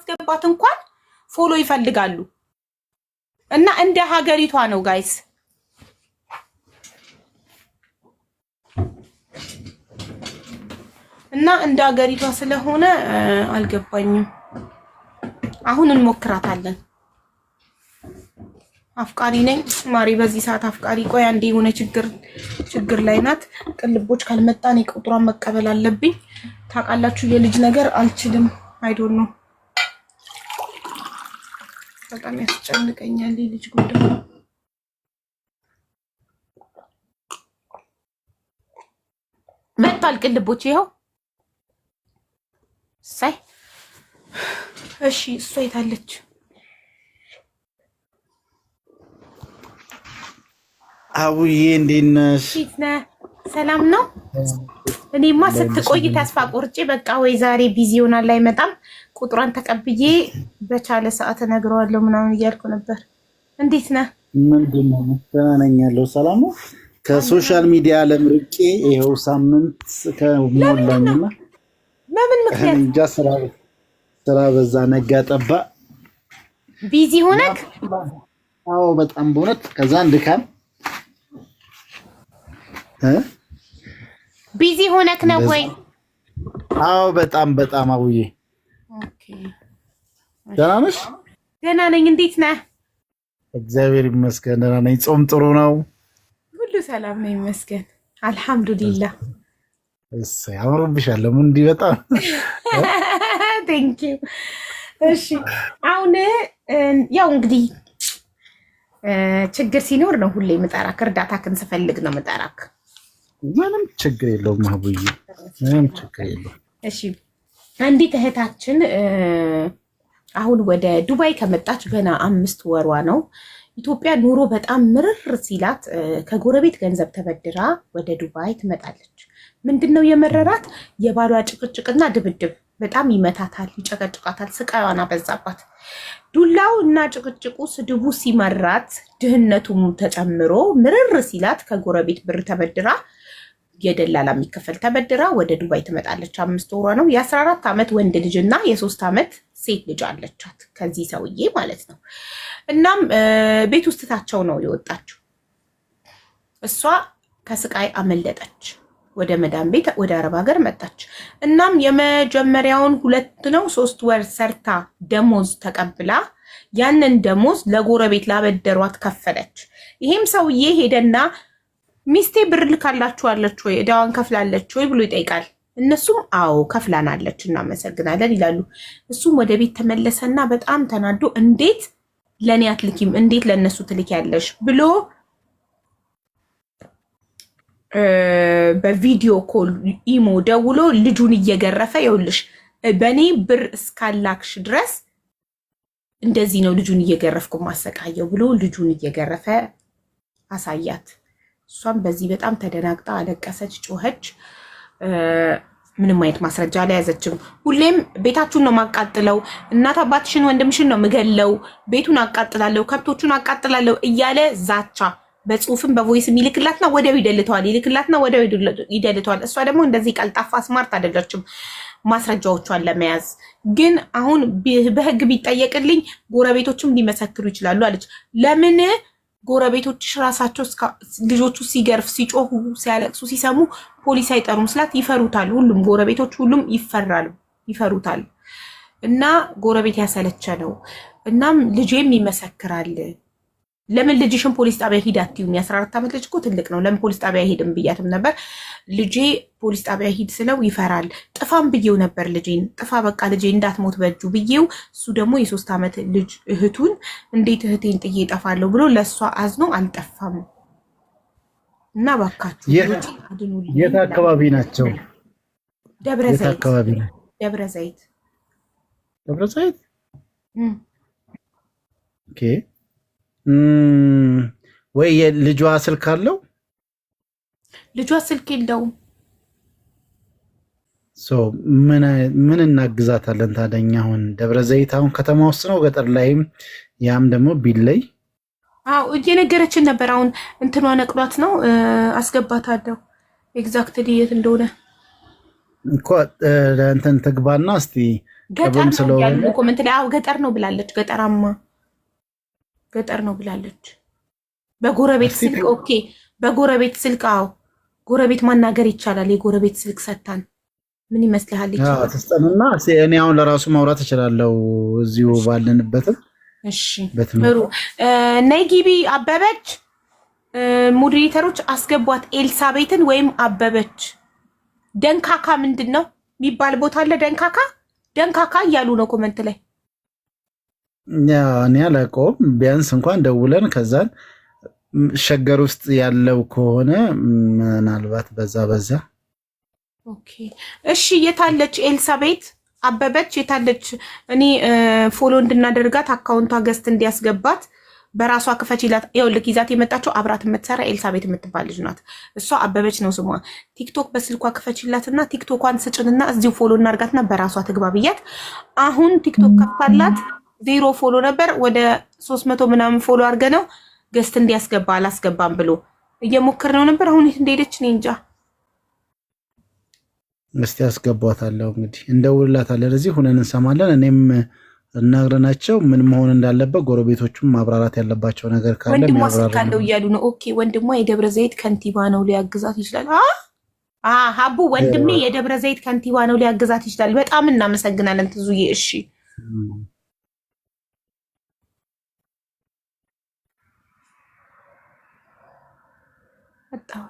ለማስገባት እንኳን follow ይፈልጋሉ። እና እንደ ሀገሪቷ ነው guys። እና እንደ ሀገሪቷ ስለሆነ አልገባኝም። አሁን እንሞክራታለን። አፍቃሪ ነኝ ማሪ፣ በዚህ ሰዓት አፍቃሪ። ቆይ አንዴ የሆነ ችግር ችግር ላይ ናት። ቅልቦች ካልመጣ እኔ ቁጥሯን መቀበል አለብኝ። ታውቃላችሁ፣ የልጅ ነገር አልችልም። I don't know በጣም ያስጨንቀኛል የልጅ ጉዳይ። መጥቷል ቅልቦች፣ ይኸው ሳይ። እሺ እሷ የታለች? አቡዬ እንዴት ነሽ? ሰላም ነው። እኔማ ስትቆይ ተስፋ ቆርጬ በቃ ወይ ዛሬ busy ይሆናል አይመጣም፣ ቁጥሯን ተቀብዬ በቻለ ሰዓት እነግረዋለሁ ምናምን እያልኩ ነበር። እንዴት ነህ? ምንድን ነው? ደህና ነኝ ያለው ሰላም ነው። ከ social media ለምርቄ ይኸው ሳምንት ከሞላኝና በምን ምክንያት እንጃ ስራ በዛ ነጋ ጠባ busy ሆነክ? አዎ በጣም በእውነት ከዛን ድካም busy ሆነክ ነው ወይ? አዎ በጣም በጣም አቡዬ። ደህና ነሽ? ደህና ነኝ። እንዴት ነህ? እግዚአብሔር ይመስገን ደህና ነኝ። ጾም ጥሩ ነው? ሁሉ ሰላም ነው ይመስገን፣ አልሐምዱሊላህ። እሰይ አምሮብሻል። እንዲህ በጣም Thank you። እሺ አሁን ያው እንግዲህ ችግር ሲኖር ነው ሁሌ ምጠራክ፣ እርዳታክን ስፈልግ ነው ምጠራክ። ምንም ችግር የለውም አቡዬ፣ ምንም ችግር የለውም። እሺ አንዲት እህታችን አሁን ወደ ዱባይ ከመጣች ገና 5 ወሯ ነው። ኢትዮጵያ ኑሮ በጣም ምርር ሲላት ከጎረቤት ገንዘብ ተበድራ ወደ ዱባይ ትመጣለች። ምንድን ነው የመረራት? የባሏ ጭቅጭቅና ድብድብ። በጣም ይመታታል፣ ይጨቀጭቃታል፣ ስቃዩን አበዛባት። ዱላው እና ጭቅጭቁ ስድቡ ሲመራት ድህነቱም ተጨምሮ ምርር ሲላት ከጎረቤት ብር ተበድራ የደላላ የሚከፈል ተበድራ ወደ ዱባይ ትመጣለች። 5 ወሯ ነው። የ14 ዓመት ወንድ ልጅ እና የ3 ዓመት ሴት ልጅ አለቻት ከዚህ ሰውዬ ማለት ነው። እናም ቤት ውስጥ ታቸው ነው የወጣችው። እሷ ከስቃይ አመለጠች። ወደ መዳም ቤት ወደ አረብ ሀገር መጣች። እናም የመጀመሪያውን 2 ነው 3 ወር ሰርታ ደሞዝ ተቀብላ ያንን ደሞዝ ለጎረቤት ላበደሯት ከፈለች። ይሄም ሰውዬ ሄደና ሚስቴ ብር ልካላችኋለች ወይ እዳዋን ከፍላለች ወይ ብሎ ይጠይቃል። እነሱም አዎ ከፍላናለች እናመሰግናለን ይላሉ። እሱም ወደ ቤት ተመለሰና በጣም ተናዶ እንዴት ለኔ አትልኪም እንዴት ለነሱ ትልኪያለሽ ብሎ በ video call ኢሞ ደውሎ ልጁን እየገረፈ ይኸውልሽ በኔ ብር እስካላክሽ ድረስ እንደዚህ ነው ልጁን እየገረፍኩ ማሰቃየው ብሎ ልጁን እየገረፈ አሳያት። እሷም በዚህ በጣም ተደናግጣ አለቀሰች፣ ጮኸች። ምንም አይነት ማስረጃ አልያዘችም። ሁሌም ቤታችሁን ነው ማቃጥለው፣ እናት አባትሽን ወንድምሽን ነው ምገለው፣ ቤቱን አቃጥላለሁ፣ ከብቶቹን አቃጥላለሁ እያለ ዛቻ በጽሁፍም በ voice ም ይልክላትና ወዲያው ይደልተዋል፣ ይልክላትና ወዲያው ይደልተዋል። እሷ ደግሞ እንደዚህ ቀልጣፋ smart አይደለችም ማስረጃዎቿን ለመያዝ። ግን አሁን በህግ ቢጠየቅልኝ ጎረቤቶችም ሊመሰክሩ ይችላሉ አለች። ለምን ጎረቤቶችሽ ራሳቸው ልጆቹ ሲገርፍ ሲጮሁ ሲያለቅሱ ሲሰሙ ፖሊስ አይጠሩም ስላት ይፈሩታል። ሁሉም ጎረቤቶች ሁሉም ይፈራሉ ይፈሩታል። እና ጎረቤት ያሰለቸ ነው። እናም ልጄም ይመሰክራል። ለምን ልጅሽን ፖሊስ ጣቢያ ሂድ አትይውም? የ14 ዓመት ልጅ እኮ ትልቅ ነው። ለምን ፖሊስ ጣቢያ ሄድም ብያትም ነበር። ልጄ ፖሊስ ጣቢያ ሂድ ስለው ይፈራል። ጥፋም ብዬው ነበር ልጄን፣ ጥፋ በቃ ልጄ እንዳትሞት በእጁ ብዬው፣ እሱ ደግሞ የ3 ዓመት ልጅ እህቱን እንዴት እህቴን ጥዬ እጠፋለሁ ብሎ ለእሷ አዝኖ አልጠፋም። እና እባካችሁ አድኑልኝ። የት አካባቢ ናቸው? ደብረ የት ዘይት። አካባቢ ነው? ደብረ ዘይት። ደብረ ዘይት። Okay። ወይ የልጇ ስልክ አለው? ልጇ ስልክ የለውም። So ምን እናግዛታለን ታዲያ? እኛ አሁን ደብረ ዘይት አሁን ከተማ ውስጥ ነው ገጠር ላይም ያም ደግሞ ቢለይ። አዎ እየነገረችን ነበር። አሁን እንትኗ ነቅሏት ነው አስገባታለሁ። Exactly የት እንደሆነ እንኳ እንትን ትግባና እስቲ ገጠር ቅርብም ነው ስለሆነ ያሉ comment ላይ። አዎ ገጠር ነው ብላለች። ገጠራማ ገጠር ነው ብላለች። በጎረቤት እስቲ ስልክ okay፣ በጎረቤት ስልክ አዎ፣ ጎረቤት ማናገር ይቻላል። የጎረቤት ስልክ ሰታን ምን ይመስልሃል? ይቻላል። ትስጠንና እስኪ እኔ አሁን ለራሱ ማውራት እችላለሁ እዚሁ ባለንበትም እሺ ጥሩ። በትምህርት ነይ ግቢ አበበች። Moderator ኦች አስገቧት ኤልሳቤትን ወይም አበበች። ደንካካ ምንድን ነው የሚባል ቦታ አለ? ደንካካ ደንካካ እያሉ ነው comment ላይ። Yeah፣ እኔ አላውቀውም። ቢያንስ እንኳን ደውለን ከዛን ሸገር ውስጥ ያለው ከሆነ ምናልባት በዛ በዛ Okay እሺ፣ የታለች ኤልሳቤት አበበች የታለች? እኔ follow እንድናደርጋት account ቷ guest እንዲያስገባት በራሷ ክፈች ይላት። ይኸውልህ ይዛት የመጣችው አብራት የምትሰራ ኤልሳቤት የምትባል ልጅ ናት። እሷ አበበች ነው ስሟ። ቲክቶክ በስልኳ ክፈችላትና ቲክቶኳን ስጭንና እዚሁ follow እናርጋትና በራሷ ትግባ ብያት። አሁን ቲክቶክ ከፍታላት 0 follow ነበር፣ ወደ 300 ምናምን follow አድርገ ነው guest እንዲያስገባ አላስገባም ብሎ እየሞከርነው ነበር። አሁን የት እንደሄደች እኔ እንጃ። እስቲ ያስገቧታለሁ። እንግዲህ እንደውልላታለን። እዚህ ሁነን እንሰማለን። እኔም እናግረናቸው ምን መሆን እንዳለበት ጎረቤቶቹም ማብራራት ያለባቸው ነገር ካለ ወንድሟ ስልክ የሚያብራሩ አለው እያሉ ነው። Okay ወንድሟ የደብረ ዘይት ከንቲባ ነው፣ ሊያግዛት ይችላል። አ ሀቡ ወንድሜ የደብረ ዘይት ከንቲባ ነው፣ ሊያግዛት ይችላል። በጣም እናመሰግናለን ትዙዬ። እሺ መጣሁ።